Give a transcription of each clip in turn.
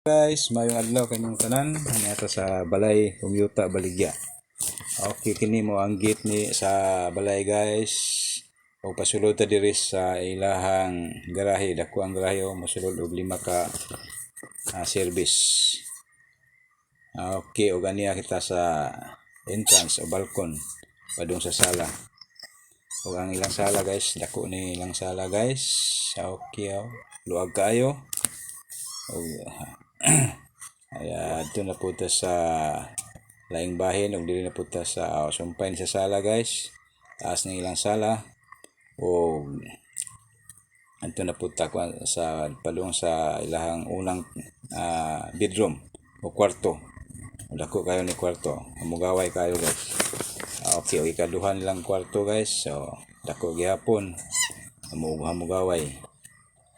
Guys, maayong adlaw kanyong tanan. Ani ato sa balay ug yuta baligya. Okay, kini mo ang gate ni sa balay, guys. O pasulod ta diri sa ilahang garahe. Dako ang garahe o mosulod og lima ka service. Okay, ug aniya kita sa entrance o balkon padung sa sala. Ug ang ilang sala, guys, dako ni ilang sala, guys. Okay, oh. Luag kaayo. Ug ay adto na po ta sa laing bahin ug diri na po ta sa sumpay ni sa sala, guys. Taas ng ilang sala ug adto na po ta kuan sa padung sa ilahang unang bedroom o kwarto. Dako kayo ni kwarto. Mugaway kayo, guys. Okay, og ikaduha nilang kwarto, guys. So dako gihapon. Hamugaway.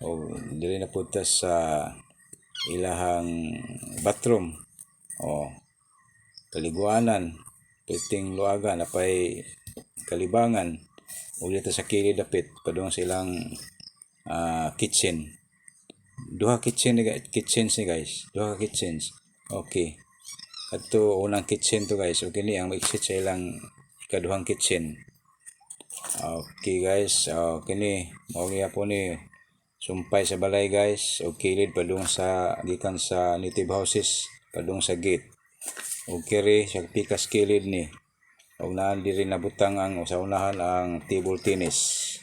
O diri na po ta sa ilahang bathroom o kaliguanan, perting luagan, napay kalibangan. Ug dito sa kilid dapit padung sa ilang kitchen. Duha kitchen ni, kitchens ni, guys, duha ka kitchens. Okay, adto unang kitchen to, guys. Ug kini ang exit sa ilang ikaduhang kitchen. Okay guys, oh, kini mao gyapon ni sumpay sa balay, guys, ug kilid padung sa gikan sa native houses padung sa gate. Ug kiri sa pikas kilid ni ug naan diri nabutang ang sa unahan ang table tennis.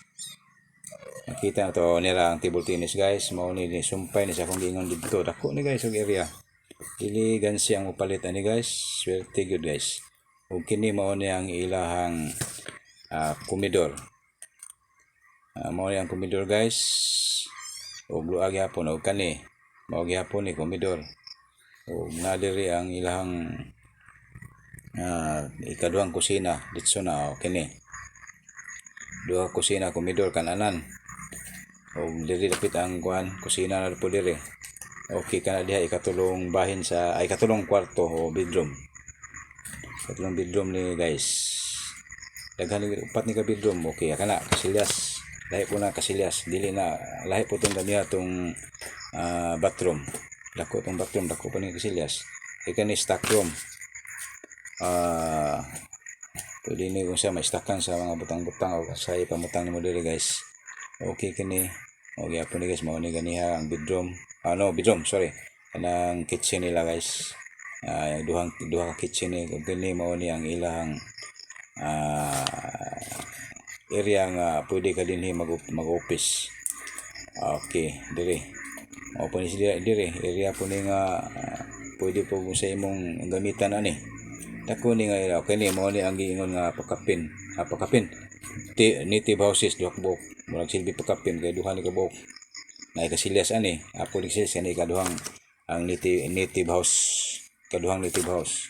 Nakita na to nila ang table tennis, guys. Mao ni sumpay ni sa akong giingon didto. Dako ni, guys, og area. Dili gansi ang mopalit ani, guys. Swerte gyud, guys. Ug kini mao ni ang ilahang komedor. Mao ni ang komedor, guys. Ug luag gyapon og kani mao gyapon ni komedor. Ug naa diri ang ilahang ikaduhang kusina ditso na o kini. Duha kusina, komedor, kananan. Ug diri dapit ang kuan kusina na po diri. Okay kana diha ikatulong bahin sa ay ikatulong kwarto o bedroom. Katulong bedroom ni, guys. Daghan ni, upat ni ka bedroom. Okay kana kasilyas. Lahi po na kasilyas. Dili na lahi po tong ganiha tong bathroom. Dako tong bathroom, dako pa ni kasilyas. Kay kani stock room. Pwede ni kung sa may stockan sa mga butang-butang o sa ipamutang nimo diri, guys. Okay kini. O gyapon ni, guys, mao ni ganiha ang bedroom. Ano, bedroom, sorry. Kanang kitchen nila, guys. Duhang duha ka kitchen ni. Ug kini mao ni ang ilahang area nga pwede ka dinhi mag-office. Okay, diri. Mao po ni sila diri, area po ni nga pwede po sa imong gamitan ani. Dako ni nga area. Okay ni mao ni ang giingon nga pakapin. Pakapin. Native houses duha ka buok. Murag silbi pakapin kay duha ni ka buok. Naay kasilyas ani, apo ni kasilyas kani kaduhang ang native house, kaduhang native house.